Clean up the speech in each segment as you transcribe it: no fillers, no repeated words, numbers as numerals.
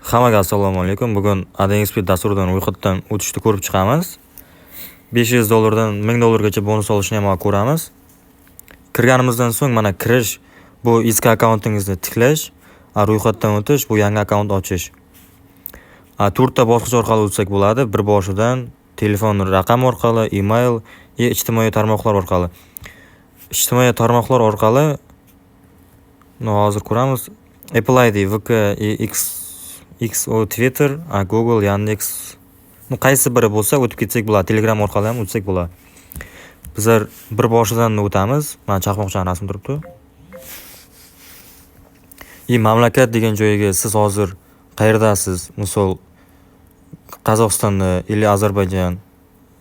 Hammaga assalomu alaykum. Bugun AdExpert dasturidan ro'yxatdan o'tishni ko'rib chiqamiz. 500 dollardan 1000 dollargacha bonus olishni ham ko'ramiz. Kirganimizdan so'ng mana kirish bu eski akkauntingizni tiklash, ro'yxatdan o'tish bu yangi akkaunt ochish. To'rtta bosqich orqali o'tsak bo'ladi. Bir boshidan telefon raqam orqali, email va ijtimoiy tarmoqlar orqali. Ijtimoiy tarmoqlar orqali hozir ko'ramiz. Apple ID, VK, X, XO, Twitter, Google, Yandex. Qaysi biri bo'lsa o'tib ketsak bo'ladi. Telegram orqali ham o'tsak bo'ladi. Bizlar bir boshidan o'tamiz. Mana chaqmoqchani rasmi turibdi. Mamlakat degan joyiga siz hozir qayerdasiz? Misol Qozog'istonda или Ozarbayjon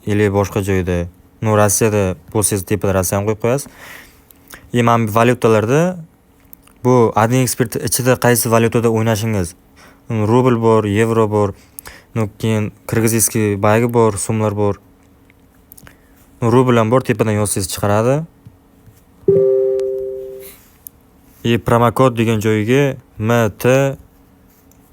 или boshqa joyda. Rossiyada bo'lsangiz tepada Rossiyani qo'yib qo'yasiz. Mana bu valyutalarda bu AdExpert ichida qaysi valyutada o'ynashingiz. Rubl bor, yevro bor, keyin kirgizskiy bagi bor, so'mlar bor. Rubl ham bor, tepadan yozsangiz chiqaradi. Promokod degan joyiga MT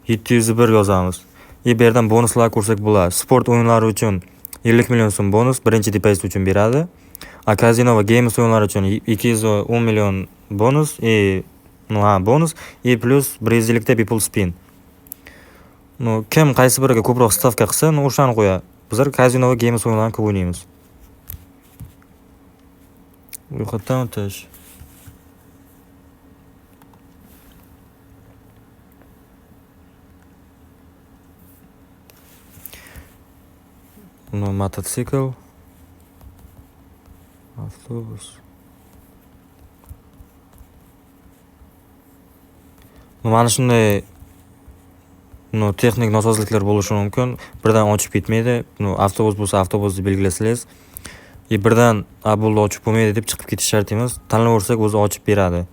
701 yozamiz. Bu yerdan bonuslar ko'rsak bo'ladi. Sport o'yinlari uchun 50 million so'm bonus birinchi depozit uchun beradi. Kazino va games o'yinlari uchun 210 million bonus bonus plus 150 ta bepul spin. Kim qaysi biriga ko'proq stavka qilsa, o'shani qo'yadi. Bizlar kazino va games o'yinlarini ko'p o'ynaymiz. Ro'yxatdan o'tish. Mototsikl, avtobus. Mana shunday texnik nosozliklar bo'lishi mumkin. Birdan ochib ketmaydi. Avtobus bo'lsa avtobusni belgilasangiz, birdan bo'ldi ochib bo'lmaydi deb chiqib ketish shart emas. Tanlaversak o'zi ochib beradi.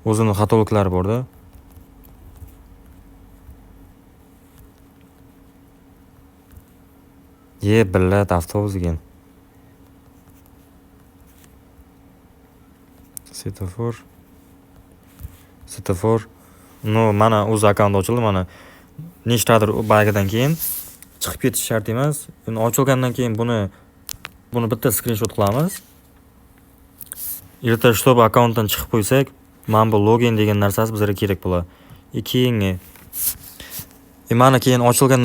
O'zini xatoliklari bor-da. Billat avtobus ekan. Svetofor. Svetofor. Mana o'zi akkaunt ochildi, mana nechtadir bagidan keyin chiqib ketish shart emas. Endi ochilgandan keyin buni bitta skrinshot qilamiz. Erta shtob akkauntdan chiqib qo'ysak, mana bu login degan narsasi bizga kerak bo'ladi. Keyingi. Mana keyin ochilgandan